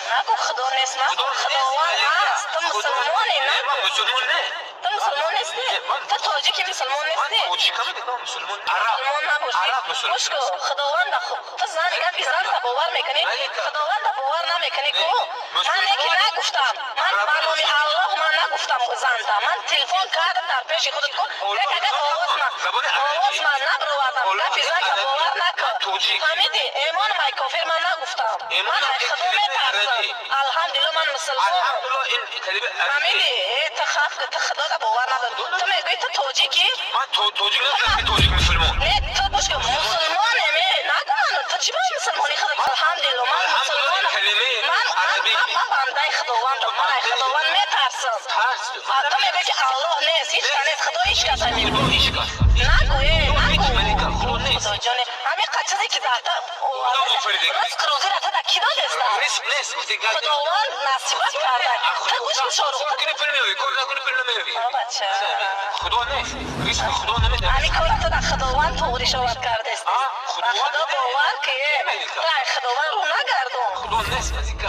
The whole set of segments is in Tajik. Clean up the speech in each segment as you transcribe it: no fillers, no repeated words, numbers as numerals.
Нагу, Худо нест, нагу, Худованд ҳаст. Ту мусулмонӣ, нагу. Ман мусулмон не. Ту мусулмон нестӣ? Ту тоҷики, мусулмон Ман нестӣ? тоҷикам, ман мусулмон, араб. Мусулмон набошӣ. Араб мусулмон. Гӯш кун, Худованда ту зани гапи занта бовар мекунӣ, Худованда бовар намекунӣ ку. Ман неки нагуфтам, ман ба номи Аллоҳ, ман нагуфтам занта. Ман телефон кардам дар пеши худат ку, лек агар овоз ман овоз ман набаровардам, гапи занта бовар накун. Фаҳмидӣ? Эмонам ай кофир, ман нагуфтам. Ман ай Худо метарсам. Алҳамдулилла, ман мусулмон. Фаҳмидӣ? Э, ту хаф, ту Худода бовар надорӣ. Ту мегӯӣ, ту тоҷикӣ. Ман тоҷик нестам, тоҷик мусулмон. Не, ту гӯш кун, мусулмонем, э, нагу ману. Ту чӣ ба мусулмонӣ худ? Алҳамдулилла, ман мусулмонам. Ман бандаи Худовандам, ман ай Худованд метарсам. Ту мегӯӣ, ки Аллоҳ нест, ҳеҷ кас нест, Худо ҳеҷ кас ҳамин. Нагу, э, нагу. Худоҷоне, ҳамин қа чизе ки дар ризқ рӯзиро ту дар кӣ додеста? Худованд насибат карда. Ту гӯш кун, Шорух. Бача. Худо нест, ризқи Худо намедиҳад. Ҳамин кора ту дар Худованд туғри шавад кардест. Ба Худо бовар ки, ту ай Худованд рӯ нагардон. Худо нест, Малика.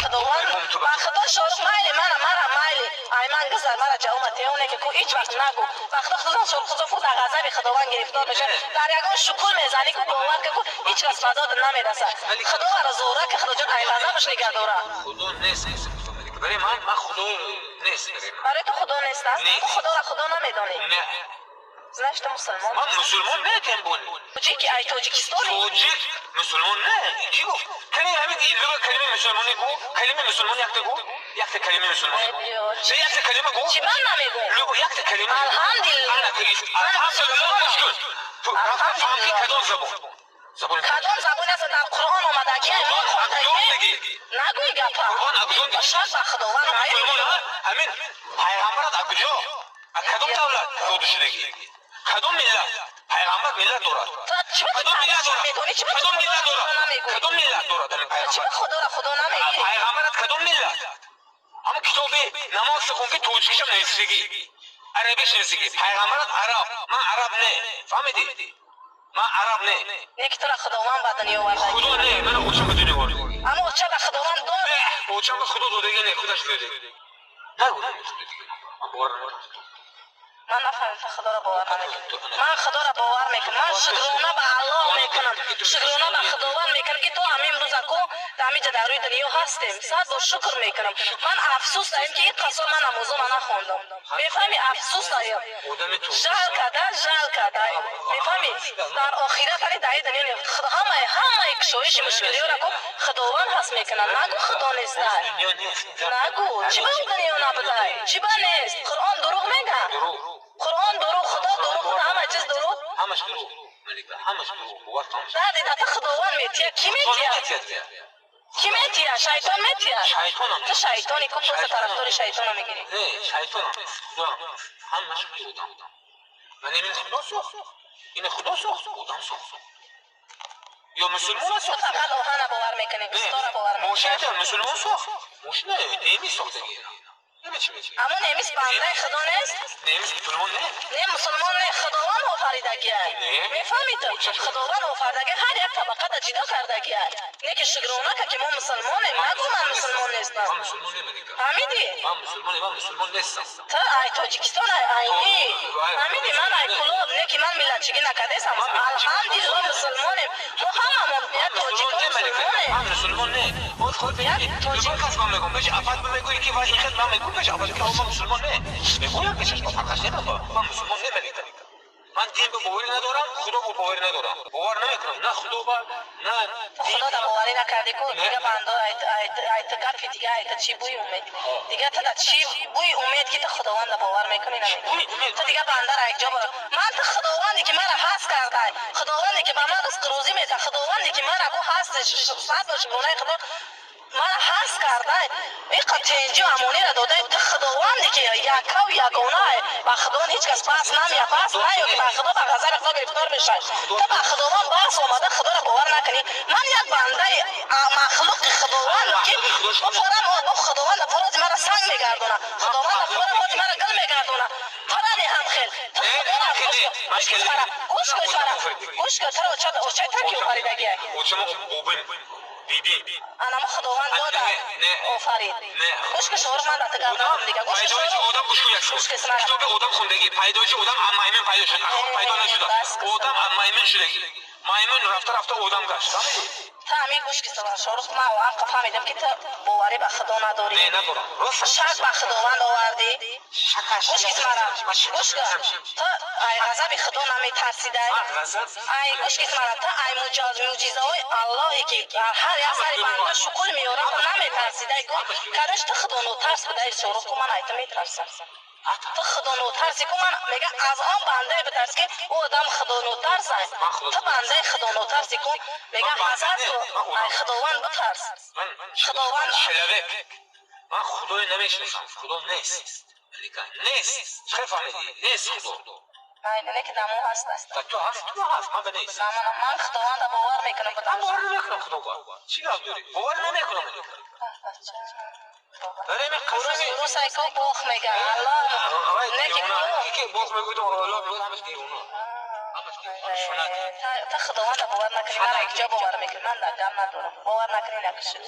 Худованд, ба Худо, Шорух, майли, мана мара, майли, ай ман гузар, мара ҷавома теоне ки ку ҳеҷ вақт нагу. Ба Худо, Худо, Шорух, Худо фур дар ғазаби Худованд гирифтор мешавад. Дар ягон шукур мезанӣ ку, бовар ки ку, ҳеҷ кас ба дод намерасад. Худоро зора ки Худоҷон ай ғазабаш нигаҳ дорад. Худо нест, барои ман. Ман Худо нест барои ман. Барои ту Худо нест, а? Ту Худоро Худо намедонӣ. Не. Значит, ту мусулмон. Ман мусулмон не, тем более. Тоҷики, ай Тоҷикистони. Тоҷик мусулмон не. Кӣ гуфт? Кани ҳамин луга калимаи мусулмонӣ гу, калимаи мусулмонӣ якта гу, якта калимаи мусулмонӣ гу. Не, якта калима гу. Чӣ ман намегӯм? Лугу якта калима. Алҳамдулилла. Ана кулис. Алҳамдулилла, гӯш кун. Ту фаҳм ки кадом забон? Забони Кадом забон аст, дар Қуръон омадагӣ, мо хондагӣ. Нагӯй гапа. Қуръон аз куҷо? Шак ба Худованд. Мусулмон, ҳамин пайғамбарат аз куҷо? Аз кадом давлат зода шудагӣ? Кадом миллат? Пайғамбар миллат дорад. Кадом миллат дорад? Кадом миллат дорад? Кадом миллат дорад ҳамин пайғамбар? Худоро Худо намегирӣ? Пайғамбарат кадом миллат? Ҳамон китоби намоз хон, ки тоҷикишам нависагӣ, арабиш нависагӣ. Пайғамбарат араб, ман араб не. Фаҳмидӣ? Ман араб не. Не, ки туро Худованд ба дунё оварда. Худо не, ман очам ба дунё овард. Аммо оча ба Худованд дод. Очам ба Худо додагӣ не, худаш дода. Нагу, ман бовар надорам. Ман нафаҳмидам, Худоро бовар намекунам. Ман Худоро бовар мекунам. Ман шукрона ба Аллоҳ мекунам, шукрона ба Худованд мекунам, ки то ҳамин рӯза ку дар ҳамин ҷа дар рӯи дунё ҳастем. Сад бор шукр мекунам. Ман афсӯс даем, ки ин қасо ман намозома нахондам. Мефаҳми? Афсӯс даем. Жалко да, жалко да. Мефаҳми? Дар охират али дар дунё не, ҳамаи кушоиши мушкилиёра ку Худованд ҳаст мекунад. Нагу, Худо нестай, нагу. Чӣ ба дунё набудай? Чӣ ба нест? Қуръон дурӯғ мега? Қуръон дурӯғ, Худо дурӯғ, ҳама чиз дурӯғ. Ҳамаш дурӯғ, Малика, ҳамаш дурӯғ, бовар кун. Дади ту Худованд метия. Кӣ метия? Кӣ метия? Шайтон метия? Шайтонам. Ту шайтони ку, просто тарафдори шайтоно мегирӣ. Не, шайтонам, худоам, ҳамаш одам. Ман ин Худо сохт, ин Худо сохт, одам сохт ё мусулмон Ту сохт? фақат оҳана бовар мекунӣ, густора бовар мекунӣ. Мошината мусулмон сохт? Мошина немис сохтагӣ. Аммо немис бандаи Худо нест? Немис мусулмон не. Не, мусулмон не, Худованд офаридагиай. Мефаҳмӣ ту? Худованд офаридагӣ, ҳар як табақада ҷидо кардагиай. Не, ки шукрона ка, ки мо мусулмонем. Нагу, ман мусулмон нестам. Ман мусулмон не, Малика. Фаҳмидӣ? Ман мусулмон, ман мусулмон нестам. Ту ай Тоҷикистон, ай айнӣ. Фаҳмидӣ? Ман ай Кулоб, не, ки ман миллатчигӣ накардесам. Алҳамдулилло, мусулмонем мо ҳамамон, як тоҷикон мусулмонем. Ман мусулмон не. Оз худ Як тоҷик. Кас ман мегӯм, беш афат мегӯӣ, ки ва ин хел ман мегӯм, беш афат, ки ман мусулмон не мегӯям, бешаш фарқаш не. Ман мусулмон не, Малика. Ман дин ба боварӣ надорам, Худо ба боварӣ надорам, бовар намекунам на Худо ба, на Худо да боварӣ накардӣ ку, дига бандо айт гапи дига, айта чӣ бӯи умед дига? Ту да чӣ бӯи умед, ки ту Худованда бовар мекунӣ, намекунӣ? Ту дига бандара якҷо бор. Ман ту Худованде, ки мара ҳаст кардай, Худованде, ки ба ман ризқ рӯзӣ медиҳад, Худованде, ки мара ку ҳаст, сад бор шукронаи Худо, мара ҳаст кардай, иқа тенҷу амонира додай. Ту Худованде, ки яккаву ягонае, ба Худованд ҳеҷ кас пас намея, пас наё, ки ба Худо ба ғазаби Худо гирифтор мешавӣ. Ту ба Худованд баҳс омада, Худоро бовар накунӣ. Ман як бандаи махлуқи Худованд, ки форам бо Худованда форози мара санг мегардона, Худованда форам бози мара гил мегардона. Тарани ҳам хел ту Худоро гӯш кун, фара, гӯш кун, фара, гӯш кун. Тара оча таки офаридагия. Очама бобим. Биби. Анамо Худованд дода. Не. Офарид. Не. Гӯш ки, Шорух, ман дата гап надорам дига. Гӯш ки, Пайдоиши Шорух. одам, гӯш кун, як Гӯш ки, мара. Китоби одам хондагӣ, пайдоиши одам аз маймун пайдо шуд, аз худ пайдо нашуда. Одам аз маймун шудагӣ, маймун рафта рафта одам гашт, фаҳмидӣ? Та ҳамин гӯш ки, Шорух, ман ҳам фаҳмидам, ки ту боварӣ ба Худо надорӣ. Не, надорам, рост. Шак ба Худованд овардӣ. Гӯш ки, мара, гӯш ки, ту ай ғазаби Худо наметарсидай? Ай, гӯш ки, мара, ту ай мӯъҷизаҳои Аллоҳе, ки ҳар як сари банда шукр меорад, ту наметарсидай? Ку кадаш ту худонотарс будай, Шорух, ку ман ай ту метарсам. Ту худонотарси ку, ман мега, аз он бандае битарс, ки ӯ одам худонотарс. Ту бандаи худонотарси ку, мега, ҳазар ту ай Худованд битарс. Худованд. Человек, ман Худое намешиносам, Худо нест, Малика, нест. Чӣ фаҳмидӣ? Нест Худо. Ай, не, ки дамо ҳаст. Та ту ҳаст, ту ҳаст, ман ба нест. Ман Худованда бовар мекунам. Ман бовар намекунам Худо. Чӣ гап дорӣ? Бовар намекунам, Малика. Барои ман қасами Рус айко бог мега, Аллоҳ не, ки ки бог мегӯяд, Аллоҳ мегӯяд, ҳамаш девона, ҳамаш девона, фанат. Та Худованда бовар накунӣ, ман якҷо бовар мекунам, ман дар гап надорам. Бовар накунӣ, накушӣ.